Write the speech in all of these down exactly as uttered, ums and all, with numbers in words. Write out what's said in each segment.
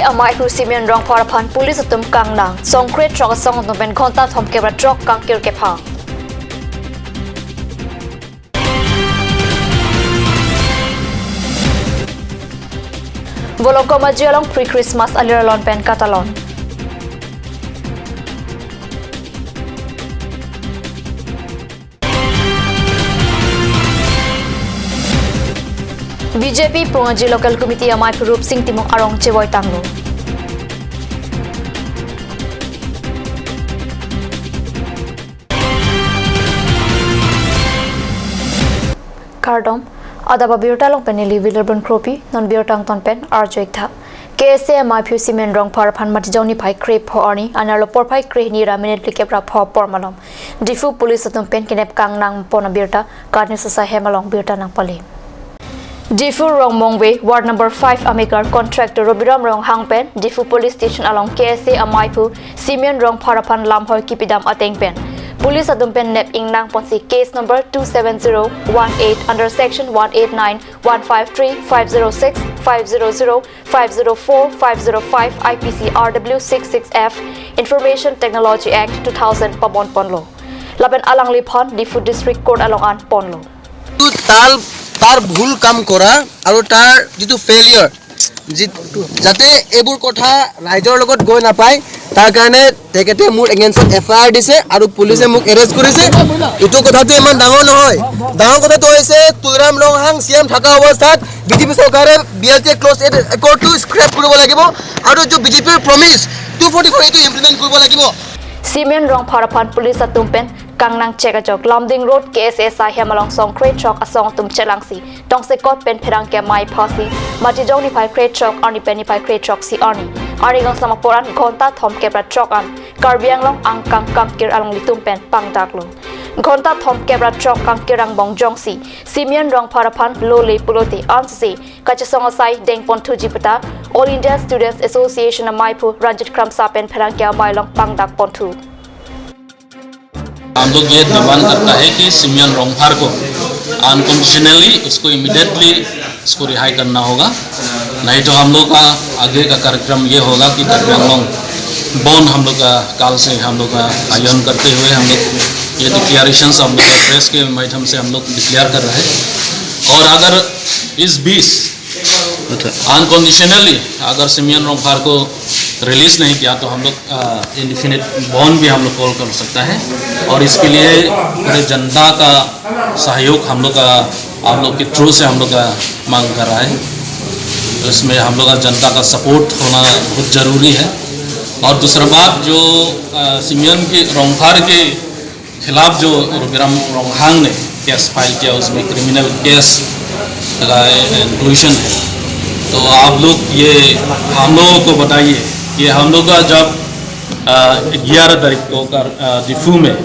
Amaiphu Simeon Rongphar aphan police atum kangnang, songkre throk asong atum pen ghonta thomkep ra throk kangkir kephang. Volongkom Aji along pre-Christmas alir alon pen katalon. B J P Pungji Local Committee amaiphu Rupsing Timung arong chevoi tanglo. Kardom, adap abirta along pen neli Wilbur Kropi, non birta angton pen arju-ik tha. K S A amaiphu Simeon Rongphar aphan Matijong niphai krepho arni, anerlo porphai krehini ra minute likep ra pho apor malom Diphu police atum pen kenep kangnang pon abirta, Kat News asai hem along birta nangpale. Diphu Rongmongve, ward number five amekar contractor Robiram Ronghang pen Diphu Police Station along K S A amaiphu Simeon Rongphar aphan lamhoi kipidam ateng pen police atum pen nep ingnang ponsi case number two seven zero one eight under section one eight nine, one five three, five zero six, five zero zero, five zero four, five zero five, I P C R W six six F, Information Technology Act two thousand pabon ponlo. Lapen alangliphan Diphu District Court along an ponlo. তাৰ, তাৰ ভুল কাম কৰা আৰু তাৰ যিটো ফেইলিয়ৰ, যি-, যাতে এইবোৰ কথা ৰাইজৰ লগত গৈ নাপায়, তাৰ কাৰণে তেখেতে মোৰ এগেইনষ্টত এফ আই আৰ দিছে আৰু পুলিচে মোক এৰেষ্ট কৰিছে। এইটো কথাটো ইমান ডাঙৰ নহয়। ডাঙৰ কথাটো হৈছে তুলৰাম ৰংহাং চি এম থকা অৱস্থাত বি জে পি চৰকাৰে বি এল টি ক্লজ এইট একৰ্ডটো স্ক্ৰেপ কৰিব লাগিব আৰু যিটো বি জে পিৰ প্ৰমিছ টু ফৰ্টি ফ'ৰ, এইটো ইমপ্লিমেণ্ট কৰিব লাগিব। Simeon Rongphar aphan police atum pen kangnang chek ajok Lumding Road K S A asai hem along songkre throk asong atum chelangsi tongsekot pen pherangke amei phasi Matijong niphai kre throk arni pen niphai kre throksi arni, arni kangsam apor an ghonta thomkep ra throk an Karbi Anglong angkang kangkir alanglitum pen pangdaklo. Ghonta thomkep ra throk kangkir angbong jongsi Simeon Rongphar aphan lole pulote ansi kachesong asai dengponthuji puta All India Students Association amaiphu Ranjit Kramsa pen pherangke amei along pangdakponthu. हम लोग ये डिमांड करता है कि सिमियन रोंगफार को अनकंडीशनली उसको इमीडिएटली उसको रिहाई करना होगा, नहीं तो हम लोग का आगे का कार्यक्रम ये होगा कि कार्बी आंगलोंग बंद हम लोग का कल से हम लोग का आयोजन करते हुए हम लोग ये डिक्लेरेशन हम लोग प्रेस के माध्यम से हम लोग डिक्लेयर कर रहे हैं। और अगर इस बीच अनकंडीशनली अगर सिमियन रोंगफार को रिलीज नहीं किया तो हम लोग इंडिफिनिट बंद भी हम लोग कॉल कर सकता है। और इसके लिए पूरे जनता का सहयोग हम लोग का, आप लोग के थ्रू से हम लोग का मांग कर रहा है। तो इसमें हम लोग का जनता का सपोर्ट होना बहुत ज़रूरी है। और दूसरा बात, जो अ, सिमियन के रोंगफार के खिलाफ जो रघुराम रोंगहांग ने केस फाइल किया, उसमें क्रिमिनल केस का इंक्लूजन है। तो आप लोग ये हम लोगों को बताइए कि हम लोग का जब, अ, ग्यारह तारीख को कर, अ, दीफू में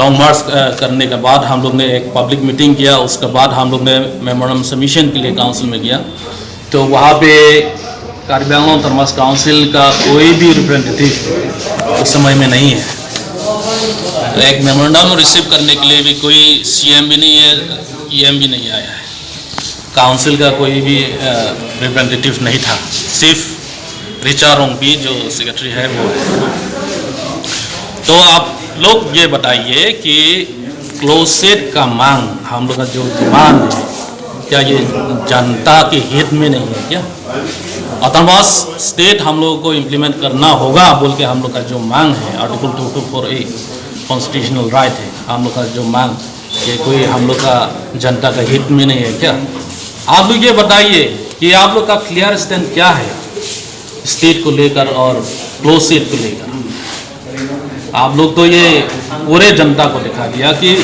लॉन्ग मार्च, अ, करने के बाद हम लोग ने एक पब्लिक मीटिंग किया, उसके बाद हम लोग ने मेमोरेंडम सबमिशन के लिए काउंसिल में गया। तो वहाँ पे कार्बी आंगलोंग ऑटोनॉमस काउंसिल का कोई भी रिप्रेजेंटेटिव उस समय में नहीं है। एक मेमोरेंडम रिसीव करने के लिए भी कोई सी एम भी नहीं है, ई एम भी नहीं आया है, काउंसिल का कोई भी, अ, रिप्रेजेंटेटिव नहीं था, सिर्फ रिचा रोंगपी जो सेक्रेटरी है वो है। तो आप लोग ये बताइए कि क्लोज सेट का मांग, हम लोग का जो डिमांड है, क्या ये जनता के हित में नहीं है क्या? ऑटोनॉमस स्टेट हम लोगों को इम्प्लीमेंट करना होगा बोल के हम लोग का जो मांग है, article two two four A constitutional right है, हम लोग का जो मांग, ये कोई हम लोग का जनता का हित में नहीं है क्या? आप लोग ये बताइए कि आप लोग का क्लियर स्टैंड क्या है स्टेट को लेकर और क्लोज सेट को लेकर? आप लोग तो ये पूरे जनता को दिखा दिया कि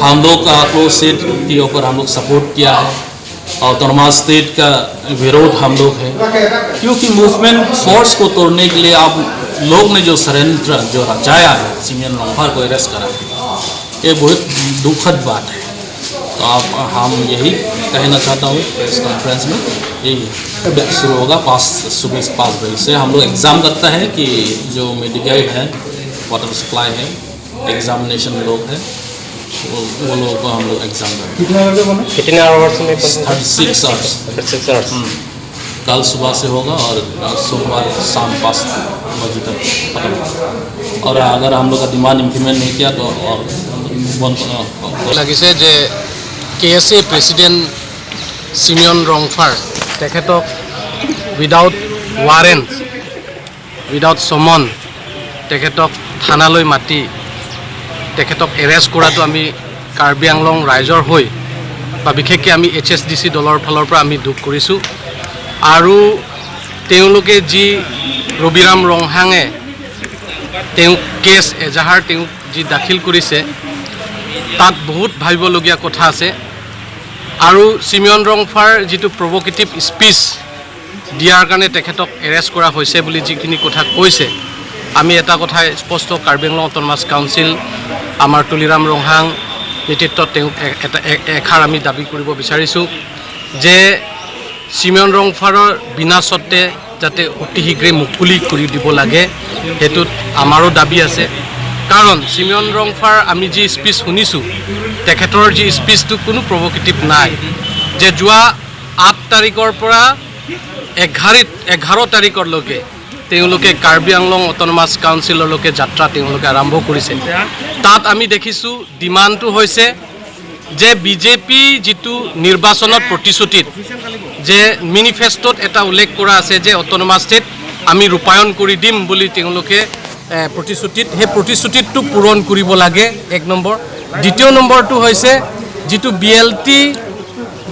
हम लोग का क्लोज सेट के ऊपर हम लोग सपोर्ट किया है, ऑटोनॉमस स्टेट का विरोध हम लोग है, क्योंकि मूवमेंट फोर्स को तोड़ने के लिए आप लोग ने जो षड्यंत्र जो रचाया है, सिमियन रोंगफार को अरेस्ट करा है, ये बहुत दुखद बात है। तो आप, हम यही कहना चाहता हूँ प्रेस कॉन्फ्रेंस में, यही शुरू होगा पाँच, सुबह पाँच बजे से। हम लोग एग्जाम करता है कि जो मेडिकेल है, वाटर सप्लाई है, एग्जामिनेशन लोग है, वो, वो लोगों को हम लोग एग्जाम करते हैं। कितने आवर्स में बना? Thirty six hours. Thirty six hours. हम्म। कल सुबह से होगा और सोमवार शाम पाँच बजे तक खत्म। और अगर हम लोग का डिमांड इम्प्लीमेंट नहीं किया तो और बंद, अ, লাগিছে যে কে এছ এ প্ৰেচিডেণ্ট চিমিয়ন ৰংফাৰ তেখেতক উইদাউট ৱাৰেণ্ট, উইদাউট চমন তেখেতক থানালৈ মাতি তেখেতক এৰেষ্ট কৰাটো আমি কাৰ্বি আংলং ৰাইজৰ হৈ বা বিশেষকৈ আমি এইচ এছ ডি চি দলৰ ফালৰ পৰা আমি দুখ কৰিছোঁ। আৰু তেওঁলোকে যি ৰবিৰাম ৰংহাঙে তেওঁ কেছ এজাহাৰ তেওঁ যি দাখিল কৰিছে, তাত বহুত ভাবিবলগীয়া কথা আছে। আৰু চিমিয়ন ৰংফাৰ যিটো প্ৰভকেটিভ স্পিচ দিয়াৰ কাৰণে তেখেতক এৰেষ্ট কৰা হৈছে বুলি যিখিনি কথা কৈছে, আমি এটা কথা স্পষ্ট কাৰ্বি আংলং অট'নমাছ কাউন্সিল, আমাৰ তুলিৰাম ৰংহাং নেতৃত্বত তেওঁক এ-, এটা এ-, এষাৰ আমি দাবী কৰিব বিচাৰিছোঁ যে চিমিয়ন ৰংফাৰৰ বিনা স্বত্তে যাতে অতি শীঘ্ৰে মুকলি কৰি দিব লাগে, সেইটোত আমাৰো দাবী আছে। কাৰণ চিমিয়ন ৰংফাৰ আমি যি স্পিচ শুনিছোঁ, তেখেতৰ যি স্পিচটো কোনো প্ৰভকেটিভ নাই, যে যোৱা আঠ তাৰিখৰ পৰা এঘাৰ, এঘাৰ তাৰিখলৈকে তেওঁলোকে কাৰ্বি আংলং অট'নমাছ কাউন্সিললৈকে যাত্ৰা তেওঁলোকে আৰম্ভ কৰিছে। তাত আমি দেখিছোঁ ডিমাণ্ডটো হৈছে যে বি জে পি যিটো নিৰ্বাচনত প্ৰতিশ্ৰুতিত যে মেনিফেষ্টত এটা উল্লেখ কৰা আছে যে অট'নমাছ ষ্টেট আমি ৰূপায়ণ কৰি দিম বুলি তেওঁলোকে, এ, প্ৰতিশ্ৰুতিত, সেই প্ৰতিশ্ৰুতিটো পূৰণ কৰিব লাগে, এক নম্বৰ। দ্বিতীয় নম্বৰটো হৈছে যিটো বি এল টি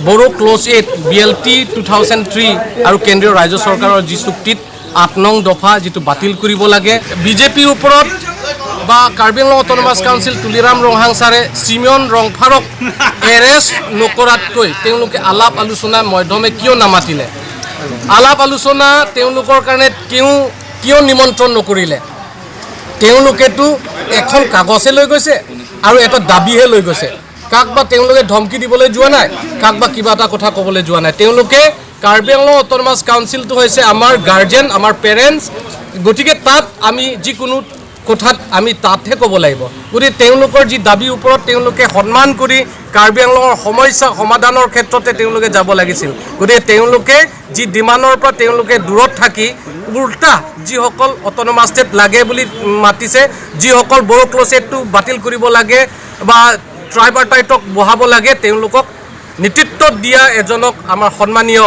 বড়ো ক্লজ এইট, বি এল টি টু থাউজেণ্ড থ্ৰী আৰু কেন্দ্ৰীয় ৰাজ্য চৰকাৰৰ যি চুক্তিত আঠ নং দফা যিটো বাতিল কৰিব লাগে। বি জে পিৰ ওপৰত বা কাৰ্বি আংলং অট'নমাছ কাউন্সিল তুলিৰাম ৰংহাং ছাৰে চিমিয়ন ৰংফাৰক এৰেষ্ট নকৰাতকৈ তেওঁলোকে আলাপ আলোচনাৰ মাধ্যমে কিয় নামাতিলে? আলাপ আলোচনা তেওঁলোকৰ কাৰণে তেওঁ কিয় নিমন্ত্ৰণ নকৰিলে? তেওঁলোকেতো এখন কাগজহে লৈ গৈছে আৰু এটা দাবীহে লৈ গৈছে। কাক বা তেওঁলোকে ধমকি দিবলৈ যোৱা নাই, কাক বা কিবা এটা কথা ক'বলৈ যোৱা নাই। তেওঁলোকে কাৰ্বি আংলং অট'নমাছ কাউন্সিলটো হৈছে আমাৰ গাৰ্জেন, আমাৰ পেৰেণ্টছ। গতিকে তাত আমি যিকোনো কথাত আমি তাতহে ক'ব লাগিব। গতিকে তেওঁলোকৰ যি দাবীৰ ওপৰত তেওঁলোকে সন্মান কৰি কাৰ্বি আংলঙৰ সমস্যা সমাধানৰ ক্ষেত্ৰতে তেওঁলোকে যাব লাগিছিল। গতিকে তেওঁলোকে যি ডিমাণ্ডৰ পৰা তেওঁলোকে দূৰত থাকি উল্টা যিসকল অট'নমাছ ষ্টেট লাগে বুলি মাতিছে, যিসকল বড়ো ক্লজ এইটটো বাতিল কৰিব লাগে বা ট্ৰাইপাৰ্টাইটক বহাব লাগে, তেওঁলোকক নেতৃত্ব দিয়া এজনক আমাৰ সন্মানীয়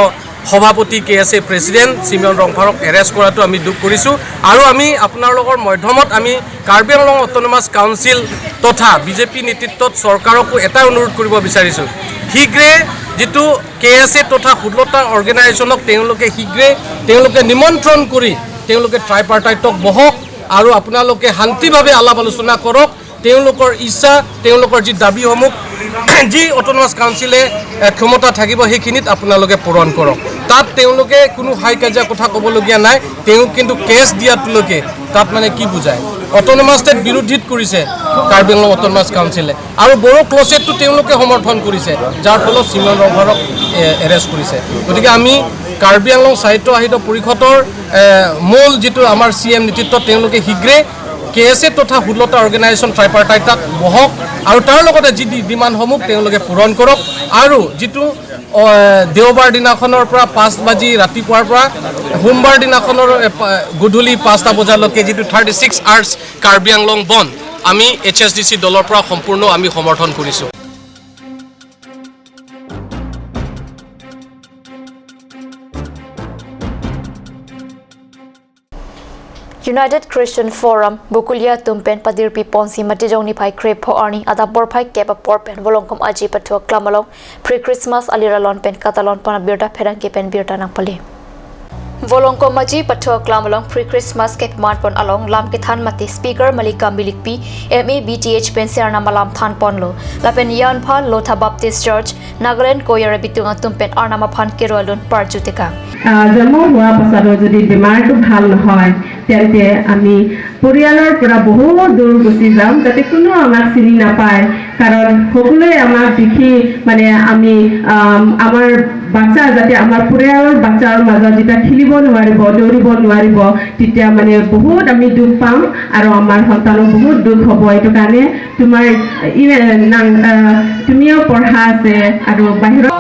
সভাপতি কে এছ এ প্ৰেচিডেণ্ট চিমিয়ন ৰংফাৰক এৰেষ্ট কৰাটো আমি দুখ কৰিছোঁ। আৰু আমি আপোনালোকৰ মাধ্যমত আমি কাৰ্বি আংলং অট'নমাছ কাউন্সিল তথা বি জে পি নেতৃত্বত চৰকাৰকো এটা অনুৰোধ কৰিব বিচাৰিছোঁ, শীঘ্ৰে যিটো কে এছ এ তথা ষোল্লটা অৰ্গেনাইজেশ্যনক তেওঁলোকে শীঘ্ৰে তেওঁলোকে নিমন্ত্ৰণ কৰি তেওঁলোকে ট্ৰাইপাৰ্টাইটক বহক আৰু আপোনালোকে শান্তিভাৱে আলাপ আলোচনা কৰক। তেওঁলোকৰ ইচ্ছা, তেওঁলোকৰ যি দাবীসমূহ, যি অট'নমাছ কাউন্সিলে, এ, ক্ষমতা থাকিব, সেইখিনিত আপোনালোকে পূৰণ কৰক। তাত তেওঁলোকে কোনো হাই কাজিয়া কথা ক'বলগীয়া নাই। তেওঁ কিন্তু কেছ দিয়াটোলৈকে তাত মানে কি বুজায়? অট'নমাছ ষ্টেট বিৰোধিত কৰিছে কাৰ্বি আংলং অট'নমাছ কাউন্সিলে আৰু বড়ো ক্লজ এইটটো তেওঁলোকে সমৰ্থন কৰিছে, যাৰ ফলত চিমিয়ন ৰংফাৰক, এ, এৰেষ্ট কৰিছে। গতিকে আমি কাৰ্বি আংলং স্বায়ত্তশাসিত পৰিষদৰ, এ, মূল যিটো আমাৰ চি এম নেতৃত্বত তেওঁলোকে শীঘ্ৰে কে এছ এ তথা ষোল্লটা অৰ্গেনাইজেশ্যন ট্ৰাইপাৰ্টাইট তাত বহক আৰু তাৰ লগতে যি ডি-, ডিমাণ্ডসমূহ তেওঁলোকে পূৰণ কৰক আৰু যিটো, অ, দেওবাৰ দিনাখনৰ পৰা পাঁচ বাজি ৰাতিপুৱাৰ পৰা সোমবাৰ দিনাখনৰ, এ, পা-, গধূলি পাঁচটা বজালৈকে যিটো থাৰ্টি ছিক্স আৱাৰ্ছ কাৰ্বি আংলং বন্ধ আমি এইচ এছ ডি চি দলৰ পৰা সম্পূৰ্ণ আমি সমৰ্থন কৰিছোঁ। United Christian Forum, Bokulia atum pen padirpi ponsi Matijong niphai krepho arni adap porphai kep apor pen Volongkom Aji Pathu Aklam along pre-Christmas alir alon pen katalon pon abirta pherangke pen birta nangpale. Volongkom Aji Pathu Aklam along pre-Christmas kepaman pon along lam kethan mate Speaker Malika Milikpi, M A B T H pensi arnam alam than ponlo. Lapen Yanpha Lotha Baptist Church, Nagaland Choir abitung atum pen arnam aphan kero alun parju tekang. আহ, জন্ম হোৱা পাছতো যদি বেমাৰটো ভাল নহয়, তেন্তে আমি পৰিয়ালৰ পৰা বহুত দূৰ গুচি যাম, যাতে কোনো আমাক চিনি নাপায়। কাৰণ সকলোৱে আমাক দেখি, মানে, আমি, আম, আমাৰ বাচ্চা যাতে আমাৰ পৰিয়ালৰ বাচ্চাৰ মাজত যেতিয়া খেলিব নোৱাৰিব, দৌৰিব নোৱাৰিব, তেতিয়া, মানে, বহুত আমি দুখ পাম আৰু আমাৰ সন্তানো বহুত দুখ হ'ব। এইটো কাৰণে তোমাৰ, ই, নাং-, আহ, তুমিও পঢ়া আছে আৰু বাহিৰত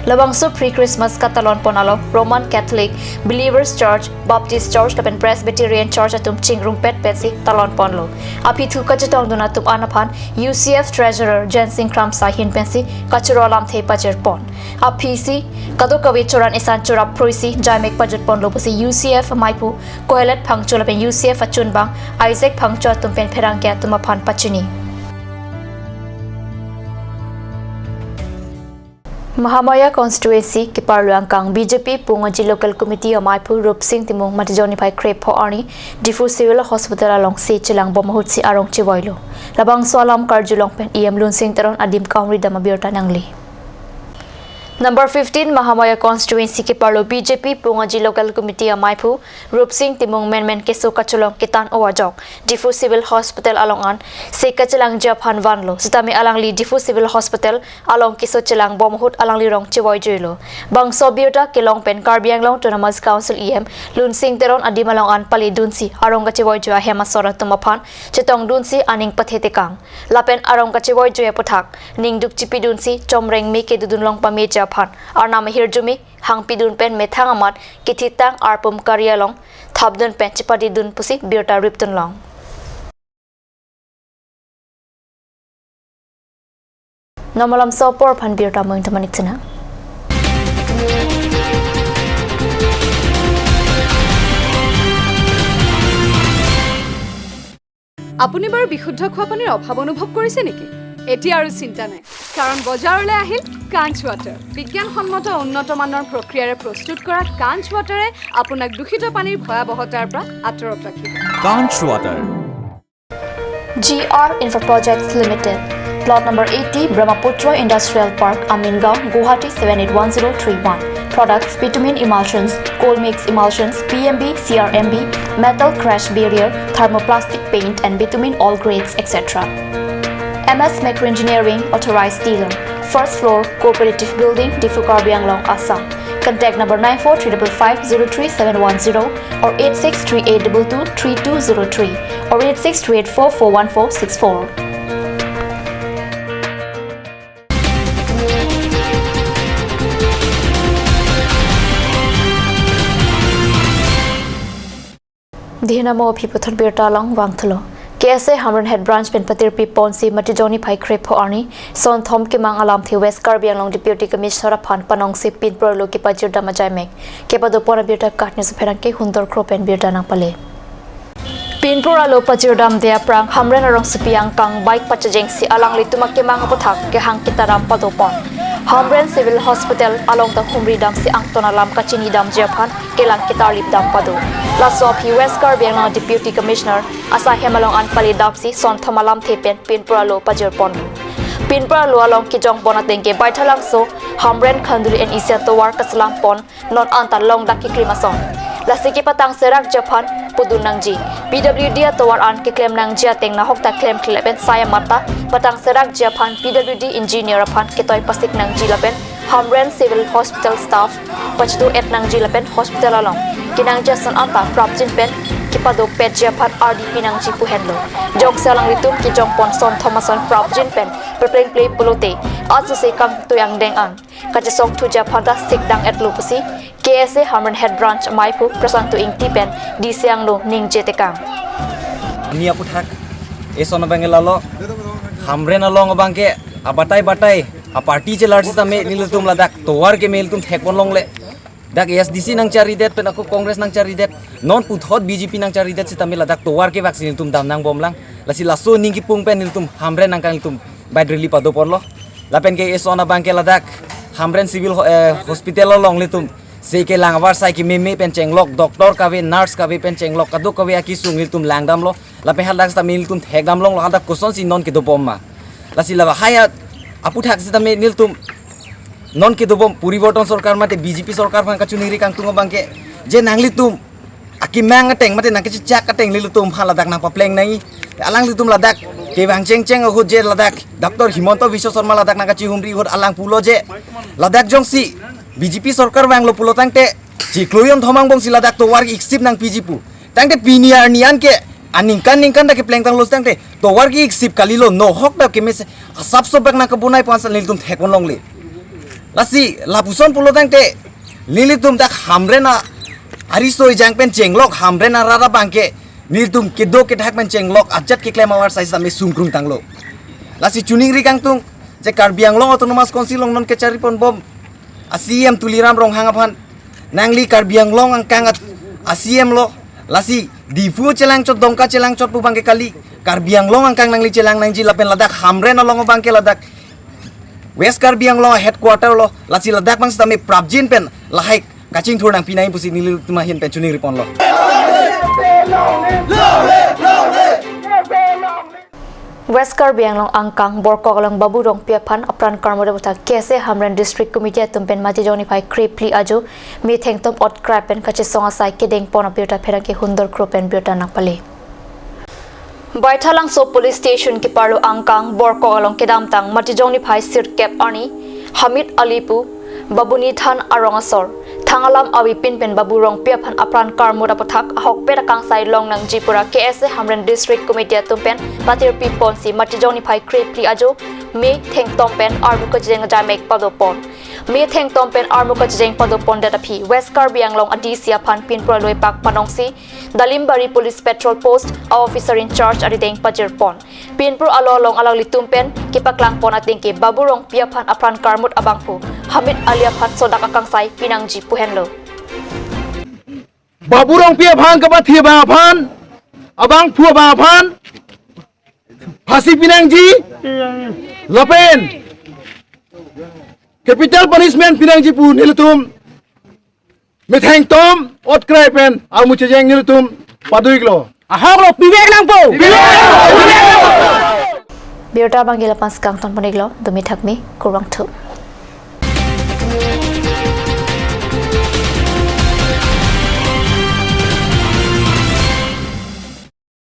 Labangso pre-Christmas katalon pon along Roman Catholic, Believers Church, Baptist Church lapen Presbyterian Church atum chingrumpet pensi talon ponlo. Aphi thu kachetongdun atum an aphan U C F Treasurer Jensing Kramsa ahin pensi kachoro alamthe pajir pon. Aphisi kadokave choran isan chorap phroisi jaimek pajut ponlo pusi U C F maiphu Kohelet Phangcho lapen U C F achunbang Isaac Phangcho atum pen pherangke atum aphan pachini. Mahamaya Constituency keparlo angkang B J P Pungaji Local Committee amaiphu Rupsing Timung Matijong niphai krepho arni Diphu Civil Hospital along se chelangbom ahutsi arong chevoilo. Labangso alam karjulong pen E M Lunsing Teron adim kaumri dam abirta nangli. Number fifteen Mahamaya Constituency keparlo B J P Pungaji Local Committee amaiphu Rupsing Timung menmen keso kachelong ketan o ajok Diphu Civil Hospital along an se kachelangji aphan vanlo. Sitame alangli Diphu Civil Hospital along keso chelangbom ahut alangli rong chevoijuilo. Bangso abirta kelong pen Karbi Anglong Autonomous Council E M Lunsing Teron adim along an paledunsi arong kachevoijui ahem asor atum aphan chetongdunsi aning pathetekang. Lapen arong kachevoijui aputhak ningduk chipidunsi chomreng me kedodun long pameji aphan arnam ahirjume hangpidun pen methang amat kethitang arpum kari along thapdun pen chepadidun pusi birta ripdun long. Namalam sopor aphan birta mo ingtamanik chena. আপুনি বাৰু বিশুদ্ধ খোৱা পানীৰ অভাৱ অনুভৱ কৰিছে নেকি? এতিয়া আৰু চিন্তা নাই, কাৰণ বজাৰলৈ আহিল কাঞ্চ ৱাটাৰ। বিজ্ঞানসন্মত উন্নত মানৰ প্ৰক্ৰিয়াৰে প্ৰস্তুত কৰা কাঞ্চ ৱাটাৰে আপোনাক দূষিত পানীৰ ভয়াৱহতাৰ পৰা আঁতৰত ৰাখিব। Kanch Water. G R Infra Projects Limited, Plot number eighty, Brahmaputra Industrial Park, Amingaon, Guwahati seven eight one zero three one. Products: bitumen emulsions, cold mix emulsions, P M B, C R M B, metal crash barrier, thermoplastic paint and bitumen all grades, et cetera. M S Macro Engineering, authorized dealer, first floor, Cooperative Building, Diphu, Karbi Anglong, Assam. Contact number nine four three double five zero three seven one zero or eight six three eight double two three two zero three or eight six three eight four four one four six four. Dihina mo aphi puthot birta along vangthulo. K S A Hamren Head Branch pen patirpi ponsi Matijong niphai krepho arni sonthom kemang alamthe West Karbi Anglong Deputy Commissioner aphan panongsi pinpur alo kepajirdam ajaimek kepadopon abirta KAT News apherangke Hundor Kro pen birta nangpale. Pinpur alo pajirdamde aphrang Hamren arongsopi angkang bike pachejengsi alanglitum akemang aputhak kehang ketaram padopon. Hamren Civil Hospital along ta humridamsi angton alam kachinidamji aphan kelang ketarlipdam pado. Laso aphi West Karbi Anglong Deputy Commissioner asaihem along an paledamsi sonthom alamthe pen pinpur alo pajirpon. Pinpur alo along kejongpon atengke Baithalangso Hamren Khanduli and Isian tovar kaselam pon non anta long dak keklim ason. Lasi kepatang serakji aphan pudun nangji. P W D atovar an keklem nangji ateng nahok ta klemkle lapen sai amat ta patang serakji aphan P W D engineer aphan ketoi pasik nangji lapen Hamren Civil Hospital staff pachedo-et nangji lapen hospital along kenangji ason anta prapjin pen kepadopetji aphan ardi pinangji pu henlo. Jongsi alanglitum kejongpon sonthom ason prapjin pen peplengple pulote aso se kangtui angdeng an kachesongthuji aphan ta sikdang-etlo pusi K S A Hamren Head Branch maiphu Prasanto Ingti pen D C angno ningje tekang. Ni aputhak eson abangke lalo, Hamren along abangke abatai batai aparty chelar sitame nelitum ladak tovar keme nelitum thekpon longle. Dak A S D C nangcharidet pen ako Congress nangcharidet, non puthot B J P nangcharidet sitame ladak tovar kevak si nelitum dam nangbomlang. Lasi laso aning kipung pen nelitum Hamren angkang nelitum bike rally padoponlo. Lapen ke eson abangke ladak Hamren Civil Ho-, eh, Hospital along nelitum se kelang avarsai kememe pen chenglok, doctor kave, nurse kave pen chenglok, kadokave akesung nelitum langdamlo. Lapen hadak sitame nelitum thekdam longlo, hadak kosonsi non kedobom ma. Lasi lahai aputhak sitame nelitum non kedobom poriborton sorkar mate B J P sorkar aphan kachiningri kangtung abangke, je nanglitum akemang ateng mate nangkechechak ateng nelitum aphan ladak nangpapleng nangji. Alanglitum ladak kevang chengcheng ahut je ladak Doctor Himanta Biswa Sarma ladak nangkachihumri ahut alang pulo je ladak jongsi B J P sorkar vanglo pulo tangte chiklo jonthom angbongsi ladak tovar iksip nangpiji pu. Tangte pini arni an ke aningkan ningkan ta keplengtanglo tangte tovar ke iksip kalilo, nahok ta kemese asap sobak nangkabonai pu ansi nelitum thekpon longle. Lasi lapuson pulotangte nelitum dak Hamren a-riso ejang pen chenglok, Hamren arat abangke nelitum kedo kethak pen chenglok ajat keklem avarsai sitame sungkrung tanglo. Lasi choningri kangtung je Karbi Anglong Autonomous Council along non kechari ponbom a-C E M Tuliram Ronghang aphan, nangli Karbi Anglong angkang at a-C E M lo, lasi Diphu chelangchot, Dongka chelangchot pu abangke kali, Karbi Anglong angkang nangli chelang nangji lapen ladak Hamren along abangke ladak West Karbi Anglong headquarter lo, lasi ladak abang sitame prapjin pen lahai kachingthur nangpi nangji pusi nelitum ahin pen choningri ponlo. West Karbi Anglong angkang Borkok along Babu Rongpi aphan apran karmut aputhak K S A Hamren District Committee atum pen Matijong niphai krephli ajo methengtom otkrai pen kachesong asai kedeng pon abirta pherangke Hundor Kro pen birta nangpale. Baithalangso Police Station keparlo angkang Borkok along kedamtang Matijong niphai sirkep arni Hamid Ali pu Babuni Than arong asor thang alam avepin pen Babu Rongpi aphan apran karmut aputhak ahokpet akangsai long nangji pura K S A Hamren District Committee atum pen patirpi ponsi Matijong niphai krephli ajo methengtom pen armu kachejeng ajamek padopon. Methengtom pen armu kachejeng padopondet aphi West Karbi Anglong a-D C aphan pinpur aloi pak panongsi Dalimbari Police Patrol Post a-officer in charge arideng pajirpon. Pinpur alo along alanglitum pen kepaklang pon atengke Babu Rongpi aphan apran karmut abangphu Hamid Ali aphan sodak akangsai pinangji pu henlo. Babu Rongpi aphan kapathi abang aphan, abangphu abang aphan phasi pinangji lapen capital punishment pinangji pu nelitum methengtom otkrai pen armu chejeng nelitum pado-iklo. Ahok lo, pivek nangpo. Birta abangke lapu-an si kangton pon-iklo, dumi thakmi, kurvangthu.